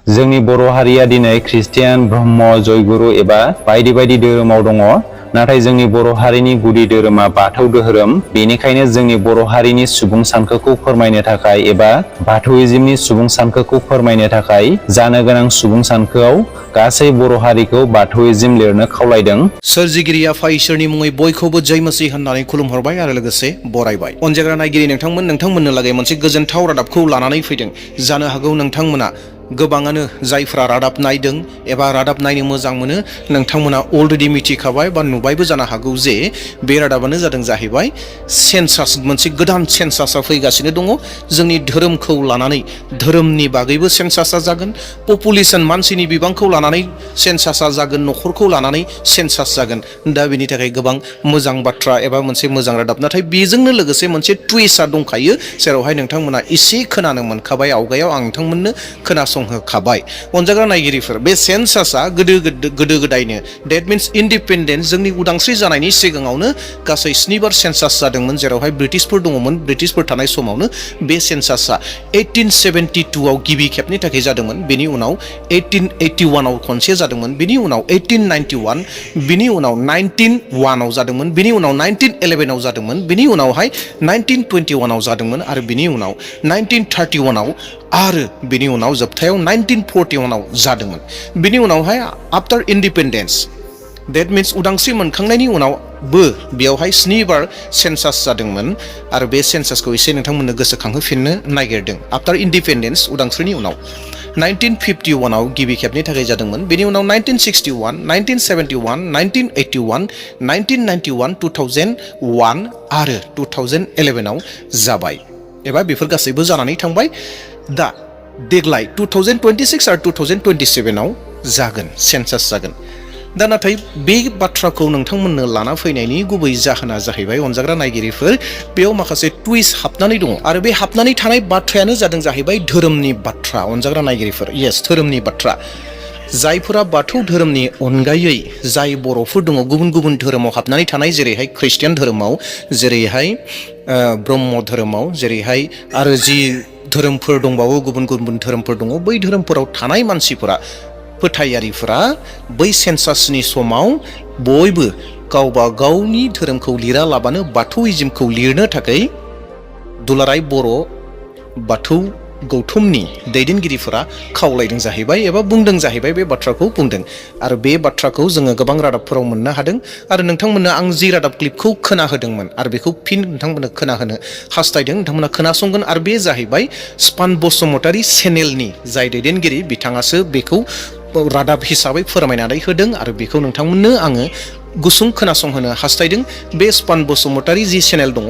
जोंनि बर' हारिया दिनै ख्रिस्टियान, ब्रह्म, जयगुरु एबा बायदि बायदि धोरोमाव दङ। नाथाय जोंनि बर' हारिनि गुदि धोरोमा बाथौ धोरोम। बेनिखायनो जोंनि बर' हारिनि सुबुं सानखोखौ फोरमायनो थाखाय एबा बाथौइज्मनि सुबुं सानखोखौ फोरमायनो थाखाय जानो गोनां सुबुं सानखोआव गासै बर' हारिखौ बाथौइज्म लिरनो खावलायदों। सोरजिगिरि आफा इसोरनि मुङै बयखौबो जय मसीह होननानै खुलुमहरबाय आरो लोगोसे बरायबाय। अनजायग्रा नायगिरि नोंथांमोननो लागै मोनसे गोजोनथाव रादाबखौ लानानै फैदों। जानो हागौ नोंथांमोना गोबाङानो जायफ्रा रादाब नायदों एबा रादाब नायनो मोजां मोनो नोंथांमोना अलरेडि मिथिखाबाय बा नुबायबो जानो हागौ जे बे रादाबानो जाहैबाय सेन्सास। मोनसे गोदान सेन्सासा फैगासिनो दङ। जोंनि धोरोमखौ लानानै धोरोमनि बागैबो सेन्सासा जागोन, पपुलेसन मानसिनि बिबांखौ लानानै सेन्सासा जागोन, न'खरखौ लानानै सेन्सास जागोन। दा बेनि थाखाय गोबां मोजां बाथ्रा एबा मोनसे मोजां रादाब। नाथाय बेजोंनो लोगोसे मोनसे टुइस्टआ दंखायो, जेरावहाय नोंथांमोना एसे खोनानो मोनखाबाय, आवगायाव आं नोंथांमोननो खोनासंहोखाबाय। अनजाग्रा नायगिरिफोर, बे सेन्सासा गोदो गोदायनो डेट मिन्स इन्डिपेन्डेन्स जोंनि उदांस्रि जानायनि सिगाङावनो गासै 7 बार सेन्सास जादोंमोन, जेरावहाय ब्रिटिशफोर दङमोन। ब्रिटिशफोर थानाय समावनो बे सेन्सासा 1872 आव गिबि खेबनि थाखाय जादोंमोन। बेनि उनाव 1881 आव खनसे जादोंमोन, बिनि उनाव 1891, बिनि उनाव 1901 आव जादोंमोन, बिनि उनाव 1911 आव जादोंमोन, बिनि उनावहाय 1921 आव जादोंमोन आरो बिनि उनाव 1931 आव आरो बिनि उनाव जोबथायाव 1941 आव जादोंमोन। बिनि उनावहाय आफ्टार इन्डिपेन्डेन्स डेट मिन्स उदांस्रि मोनखांनायनि उनावबो बेयावहाय 7 बार सेन्सास जादोंमोन आरो बे सेन्सासखौ एसे नोंथांमोननो गोसोखांहोफिननो नागिरदों। आफ्टार इन्डिपेन्डेन्स उदांस्रिनि उनाव 1951 आव गिबि खेबनि थाखाय जादोंमोन, बेनि उनाव 1961, 1971, 1981, 1991, 2001 आरो 2011 आव जाबाय एबा बेफोर गासैबो जानानै थांबाय। दा देग्लाय 2026 आरो 2027 आव जागोन, सेन्सास जागोन। दा नाथाय बे बाथ्राखौ नोंथांमोननो लाना फैनायनि गुबै जाहोना जाहैबाय अनजाग्रा नायगिरिफोर, बेयाव माखासे टुइस्ट हाबनानै दङ आरो बे हाबनानै थानाय बाथ्रायानो जाहैबाय धोरोमनि बाथ्रा। अनजाग्रा नायगिरिफोर, येस, धोरोमनि बाथ्रा। जायफोरा बाथौ धोरोमनि अनगायै जाय बर'फोर दङ गुबुन गुबुन धोरोमाव हाबनानै थानाय, जेरैहाय ख्रिस्टियान धोरोमाव, जेरैहाय ब्रह्म धोरोमाव, जेरैहाय आरो जि धोरोमफोर दंबावो गुबुन गुबुन धोरोमफोर दङ, बै धोरोमफोराव थानाय मानसिफोरा, फोथायारिफोरा बै सेन्सासनि समाव बयबो गावबा गावनि धोरोमखौ लिरालाबानो बाथौइज्मखौ लिरनो थाखाय दुलाराय बर' बाथौ गौथुमनि दैदेनगिरिफोरा खावलायदों जाहैबाय एबा बुंदों जाहैबाय, बे बाथ्राखौ बुंदों। आरो बे बाथ्राखौ जोङो गोबां रादाबफोराव मोननो हादों आरो नोंथांमोननो आं जि रादाब क्लिपखौ खोनाहोदोंमोन आरो बेखौ फिन नोंथांमोननो खोनाहोनो हास्थायदों, नोंथांमोना खोनासंगोन। आरो बे जाहैबाय स्पान बसुमतारी चेनेलनि जाय दैदेनगिरि, बिथाङासो बेखौ रादाब हिसाबै फोरमायनानै होदों आरो बेखौ नोंथांमोननो आङो गुसुं खोनासंहोनो हास्थायदों। बे स्पान बसुमतारी जि चेनेल दङ,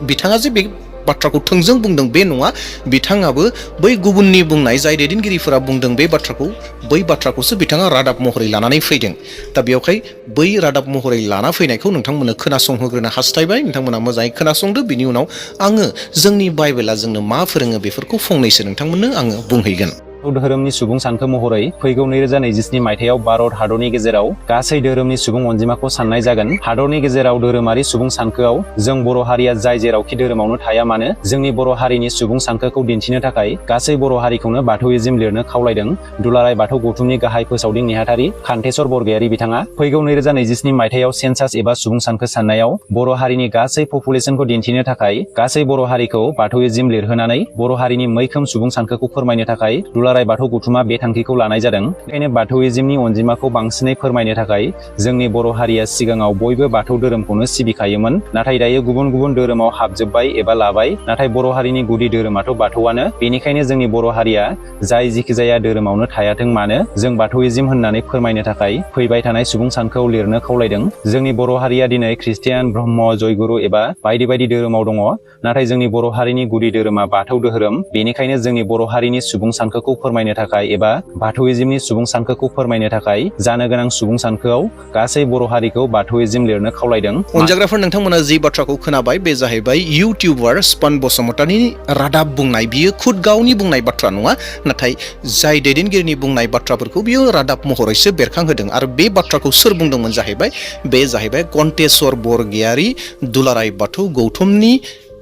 बिथाङा जे बे बाथ्राखौ थोंजों बुंदों बे नङा, बिथाङाबो बै गुबुननि बुंनाय जाय दैदेनगिरिफोरा बुंदों बे बाथ्राखौ, बै बाथ्राखौसो बिथाङा रादाब महरै लानानै फैदों। दा बेयावहाय बै रादाब महरै लाना फैनायखौ नोंथांमोननो खोनासंहोग्रोनो हास्थायबाय। नोंथांमोना मोजाङै खोनासंदो, बिनि उनाव आङो जोंनि बाइबेला जोंनो मा फोरोङो बेफोरखौ फंनैसो नोंथांमोननो आङो बुंहैगोन। धोरोमनि सुबुं सानखो महरै फैगौ 2027 मायथाइयाव भारत हादरनि गेजेराव गासै धोरोमनि सुबुं अनजिमाखौ साननाय जागोन। हादरनि गेजेराव धोरोमारि सुबुं सानखोआव जों बर' हारिया जाय जेरावखि धोरोमावनो थाया मानो जोंनि बर' हारिनि सुबुं सानखोखौ दिन्थिनो थाखाय गासै बर' हारिखौनो बाथौइज्म लिरनो खावलायदों। दुलाराय बाथौ गौथुमनि गाहाय फोसावदिं नेहाथारि खान्थेसर बरगयारी बिथाङा फैगौ 2027 मायथाइयाव सेन्सास एबा सुबुं सानखो साननायाव बर' हारिनि गासै पपुलेसनखौ दिन्थिनो थाखाय गासै बर' हारिखौ बाथौइज्म लिरहोनानै बर' हारिनि मैखोम सुबुं सानखोखौ फोरमायनो थाखाय दुलाराय बाथौ गौथुमा बे थांखिखौ लानाय जादों। बेखायनो बाथौइज्मनि अनजिमाखौ बांसिनै फोरमायनो थाखाय जोंनि बर' हारिया सिगाङाव बयबो बाथौ धोरोमखौनो सिबिखायोमोन, नाथाय दायो गुबुन गुबुन धोरोमाव हाबजोब्बाय एबा लाबाय। नाथाय बर' हारिनि गुदि धोरोमाथ' बाथौआनो। बेनिखायनो जोंनि बर' हारिया जाय जिखिजाया धोरोमावनो थायाथों मानो जों बाथौइज्म होननानै फोरमायनो थाखाय फैबाय थानाय सुबुं सानखोआव लिरनो खावलायदों। जोंनि बर' हारिया दिनै ख्रिस्टियान, ब्रह्म, जयगुरु एबा बायदि बायदि धोरोमाव दङ, नाथाय जोंनि बर' हारिनि गुदि धोरोमा बाथौ धोरोम। बेनिखायनो जोंनि बर' हारिनि सुबुं सानखोखौ फोरमायनो थाखाय एबा बाथौइज्मनि सुबुं सानखोखौ फोरमायनो थाखाय जानो गोनां सुबुं सानखोआव गासै बर' हारिखौ बाथौइज्म लिरनो खावलायदों। अनजाग्राफोर, नोंथांमोना जि बाथ्राखौ खोनाबाय बे जाहैबाय इउटिउबार स्पान बसुमतारीनि रादाब बुंनाय। बियो खुद गावनि बुंनाय बाथ्रा नङा, नाथाय जाय दैदेनगिरिनि बुंनाय बाथ्राफोरखौ बियो रादाब महरैसो बेरखांहोदों। आरो बे बाथ्राखौ सोर बुंदोंमोन जाहैबाय, बे जाहैबाय कन्टेस्वर बरगयारी, दुलाराय बाथौ गौथुमनि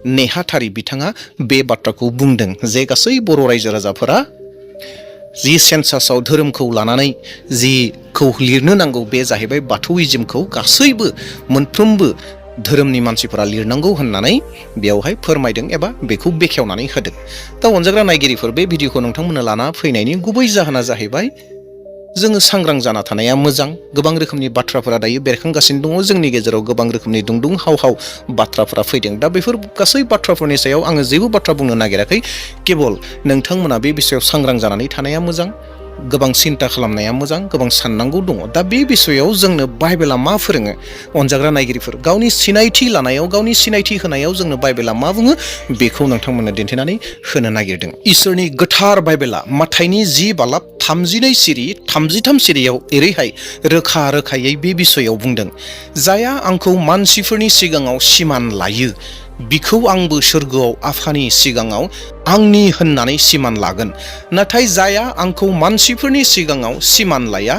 नेहाथारि। बिथाङा बे बाथ्राखौ बुंदों जे गासै बर' रायजो राजाफोरा जि सेन्सासाव धोरोमखौ लानानै जिखौ लिरनो नांगौ बे जाहैबाय बाथौइजिमखौ गासैबो मोनफ्रोमबो धोरोमनि मानसिफोरा लिरनांगौ होननानै बेयावहाय फोरमायदों एबा बेखौ बेखेवनानै होदों। दा अनजाग्रा नायगिरिफोर, बे भिडिअखौ नोंथांमोननो लाना फैनायनि गुबै जाहोना जाहैबाय जोङो सांग्रां जाना थानाया मोजां। गोबां रोखोमनि बाथ्राफोरा दायो बेरखांगासिनो दङ, जोंनि गेजेराव गोबां रोखोमनि दुंदुं हाव हाव बाथ्राफोरा फैदों। दा बेफोर गासै बाथ्राफोरनि सायाव आङो जेबो बाथ्रा बुंनो नागिराखै, केबल नोंथांमोना बे बिषयाव सांग्रां जानानै थानाया मोजां, गोबां सिन्था खालामनाया मोजां, गोबां साननांगौ दङ। दा बे बिषयाव जोंनो बाइबेला मा फोरोङो अनजाग्रा नायगिरिफोर, गावनि सिनायथि लानायाव, गावनि सिनायथि होनायाव जोंनो बाइबेला मा बुङो बेखौ नोंथांमोननो दिन्थिनानै होनो नागिरदों। इसोरनि गोथार बाइबेला माथाइनि 10 बालाब 32 सिरि 33 सिरियाव एरैहाय रोखा रोखायै बे बिषयाव बुंदों, जाया आंखौ मानसिफोरनि सिगाङाव सिमान लायो बिखौ आंबो सोरगोआव आफानि सिगाङाव आंनि होननानै सिमान लागोन, नाथाय जाया आंखौ मानसिफोरनि सिगाङाव सिमान लाया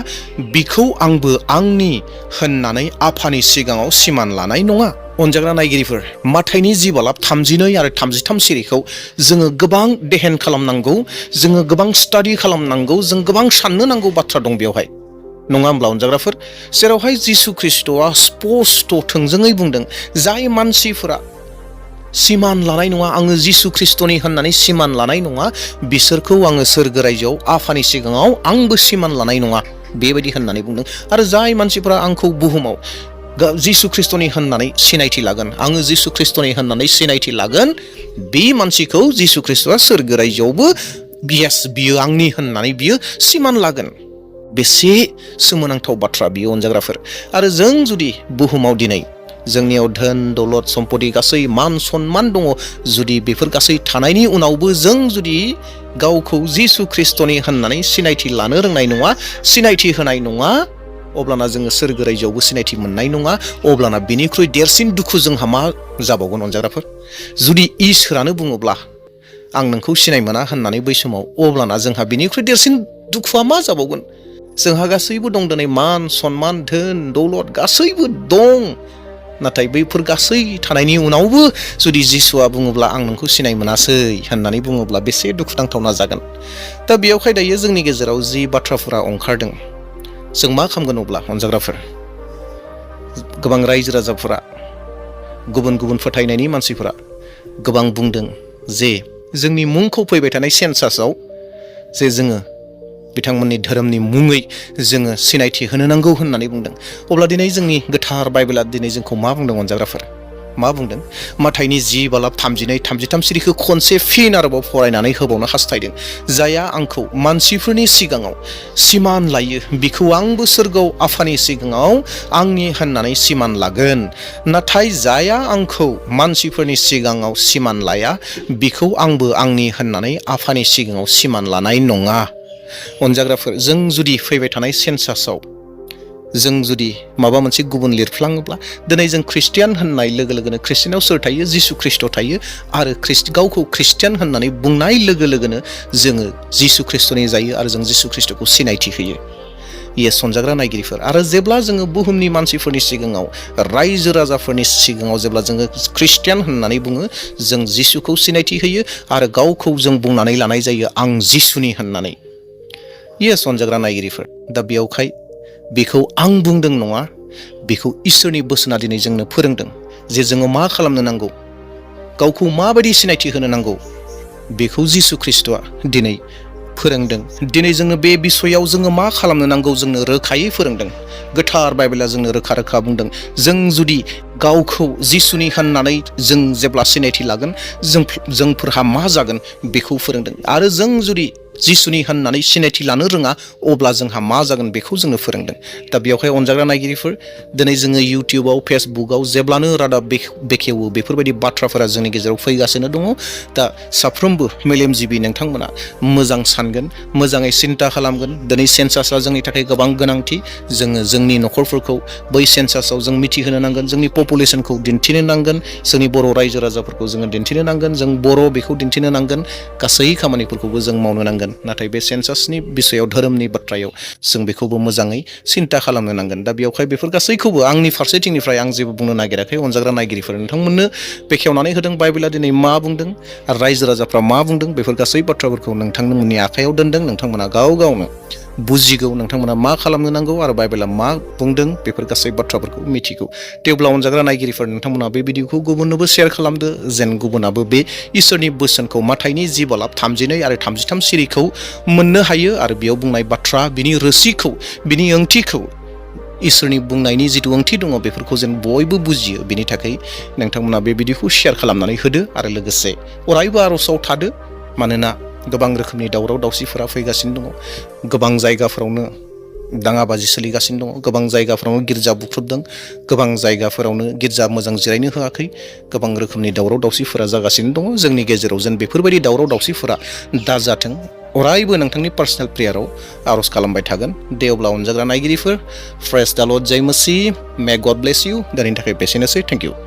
बिखौ आंबो आंनि होननानै आफानि सिगाङाव सिमान लानाय नङा। अनजाग्रा नायगिरिफोर, माथाइनि 10 बालाब 32 आरो 33 सिरिखौ जोङो गोबां देहेन खालामनांगौ, जोङो गोबां स्टाडि खालामनांगौ, जों गोबां साननो नांगौ बाथ्रा दं बेवहाय, नङा होमब्ला अनजाग्राफोर? जेरावहाय जिसु ख्रिस्ट'आ स्पष्ट थोंजोङै बुंदों, जाय मानसिफोरा सिमान लानाय नङा, आङो जिसु ख्रिस्ट'नि होननानै सिमान लानाय नङा, बिसोरखौ आङो सोरगो रायजोआव आफानि सिगाङाव आंबो सिमान लानाय नङा, बेबायदि होननानै बुंदों। आरो जाय मानसिफोरा आंखौ बुहुमाव जिसु ख्रिस्ट'नि होननानै सिनायथि लागोन, आङो जिसु ख्रिस्ट'नि होननानै सिनायथि लागोन, बे मानसिखौ जिसु ख्रिस्ट'आ सोरगो रायजोआवबो बियो आंनि होननानै बियो सिमान लागोन। बेसे सोमोनांथाव बाथ्रा बियो अनजाग्राफोर। आरो जों जुदि बुहुमाव दिनै जोंनियाव धोन दौलत सम्पति गासै मान सन्मान दङ, जुदि बेफोर गासै थानायनि उनावबो जों जुदि गावखौ जिसु ख्रिस्ट'नि होननानै सिनायथि लानो रोंनाय नङा, सिनायथि होनाय नङा, अब्लाना जोङो सोरगो रायजोआवबो सिनायथि मोननाय नङा। अब्लाना बिनिख्रुइ देरसिन दुखु जोंहा मा जाबावगोन अनजाग्राफोर? जुदि इसोरानो बुङोब्ला आं नोंखौ सिनाय मोना होननानै बै समाव, अब्लाना जोंहा बिनिख्रुइ देरसिन दुखुआ मा जाबावगोन? जोंहा गासैबो दं दिनै, मान सन्मान धोन दौलत गासैबो दं, नाथाय बैफोर गासै थानायनि उनावबो जुदि जिसुआ बुङोब्ला आं नोंखौ सिनाय मोनासै होननानै बुङोब्ला बेसे दुखुनांथावना जागोन। दा बेयावहाय दायो जोंनि गेजेराव जि बाथ्राफोरा ओंखारदों, जों मा खालामगोन अब्ला अनजाग्राफोर? गोबां रायजो राजाफोरा, गुबुन गुबुन फोथायनायनि मानसिफोरा गोबां बुंदों जे जोंनि मुंखौ फैबाय थानाय सेन्सासाव जे जोङो बिथांमोननि धोरोमनि मुङै जोङो सिनायथि होनो नांगौ होननानै बुंदों। अब्ला दिनै जोंनि गोथार बाइबेला दिनै जोंखौ मा बुंदों अनजाग्राफोर? मा बुंदों? माथाइनि 10 बालाब 32 33 सिरिखौ खनसे फिन आरोबाव फरायनानै होबावनो हास्थायदों। जाया आंखौ मानसिफोरनि सिगाङाव सिमान लायो बिखौ आंबो सोरगोआव आफानि सिगाङाव आंनि होननानै सिमान लागोन, नाथाय जाया आंखौ मानसिफोरनि सिगाङाव सिमान लाया बिखौ आंबो आंनि होननानै आफानि सिगाङाव सिमान लानाय नङा। अनजाग्राफोर, जों जुदि फैबाय थानाय सेन्सासाव जों जुदि माबा मोनसे गुबुन लिरफ्लाङोब्ला, दिनै जों ख्रिस्टियान होननाय लोगो लोगोनो ख्रिस्टियानाव सोर थायो? जिसु ख्रिस्ट' थायो। आरो गावखौ ख्रिस्टियान होननानै बुंनाय लोगो लोगोनो जोङो जिसु ख्रिस्ट'नि जायो आरो जों जिसु ख्रिस्ट'खौ सिनायथि होयो। येस अनजाग्रा नायगिरिफोर, आरो जेब्ला जोङो बुहुमनि मानसिफोरनि सिगाङाव, रायजो राजाफोरनि सिगाङाव जेब्ला जोङो ख्रिस्टियान होननानै बुङो, जों जिसुखौ सिनायथि होयो आरो गावखौ जों बुंनानै लानाय जायो आं जिसुनि होननानै। येस अनजाग्रा नायगिरिफोर, दा बेयावहाय बेखौ आं बुंदों नङा, बेखौ इसोरनि बोसोना दिनै जोंनो फोरोंदों जे जोङो मा खालामनो नांगौ, गावखौ माबायदि सिनायथि होनो नांगौ, बेखौ जिसु ख्रिस्ट'आ दिनै फोरोंदों। दिनै जोङो बे बिसयाव जोङो मा खालामनो नांगौ जोंनो रोखायै फोरोंदों। गोथार बाइबेला जोंनो रोखा रोखा बुंदों, जों जुदि गावखौ जिसुनि होननानै जों जेब्ला सिनायथि लागोन, जोंफोरहा मा जागोन बेखौ फोरोंदों। आरो जों जुदि जिसुनि होननानै सिनायथि लानो रोङा, अब्ला जोंहा मा जागोन बेखौ जोंनो फोरोंदों। दा बेवहाय अनजाग्रा नायगिरिफोर, दिनै जोङो इउटिउबाव फेसबुकाव जेब्लानो रादाब बेखेवो बेफोरबायदि बाथ्राफोरा जोंनि गेजेराव फैगासिनो दङ। दा साफ्रोमबो मेलेमजिबि नोंथांमोना मोजां सानगोन, मोजाङै सिन्ता खालामगोन। दिनै सेन्सासआ जोंनि थाखाय गोबां गोनांथि। जोङो जोंनि न'खरफोरखौ बै सेन्सासाव जों मिथिहोनो नांगोन, जोंनि पपुलेसनखौ दिन्थिनो नांगोन, जोंनि बर' रायजो राजाफोरखौ जोङो दिन्थिनो नांगोन, जों बर' बेखौ दिन्थिनो नांगोन, गासै खामानिफोरखौबो जों मावनो नांगोन। नांगोन नाथाय बे सेन्सासनि बिषयाव धोरोमनि बाथ्रायाव जों बेखौबो मोजाङै सिन्ता खालामनो नांगोन दा बेयावहाय बेफोर गासैखौबो आंनि फारसेथिंनिफ्राय आं जेबो बुंनो नागिराखै अनजाग्रा नायगिरिफोर नोंथांमोननो बेखेवनानै होदों बाइबेला दिनै मा बुंदों आरो रायजो राजाफ्रा मा बुंदों बेफोर गासै बाथ्राफोरखौ नोंथांमोननि आखायाव दोनदों नोंथांमोना गाव गावनो बुजिगौ नोंथांमोना मा खालामनो नांगौ आरो बाइबेला मा बुंदों बेफोर गासै बाथ्राफोरखौ मिथिगौ थेवब्ला अनजाग्रा नायगिरिफोर नोंथांमोना बे भिडिअखौ गुबुननोबो शेयार खालामदो जेन गुबुनाबो बे इसोरनि बोसोनखौ माथाइनि 32 आरो 33 सिरिखौ मोननो हायो आरो बेयाव बुंनाय बाथ्रा बिनि रोसिखौ बिनि ओंथिखौ इसोरनि बुंनायनि जिथु ओंथि दङ बेफोरखौ जेन बयबो बुजियो बेनि थाखाय नोंथांमोना बे भिडिअखौ शेयार खालामनानै होदो आरो लोगोसे अरायबो आर'जआव थादो मानोना गोबां रोखोमनि दावराव दावसिफोरा फैगासिनो दङ गोबां जायगाफोरावनो दाङाबाजि सोलिगासिनो दङ गोबां जायगाफोरावनो गिर्जा बुख्रुबदों गोबां जायगाफोरावनो गिर्जा मोजां जिरायनो होआखै गोबां रोखोमनि दावराव दावसिफोरा जागासिनो दङ जोंनि गेजेराव जेन बेफोरबायदि दावराव दावसिफोरा दाजाथों अरायबो नोंथांनि पार्सनेल प्रेयाराव आर'ज खालामबाय थागोन दे अब्ला अनजाग्रा नायगिरिफोर प्रेज द लर्ड जय मसीह मे गड ब्लेस इउ दिनैनि थाखाय बेसेनोसै थेंक इउ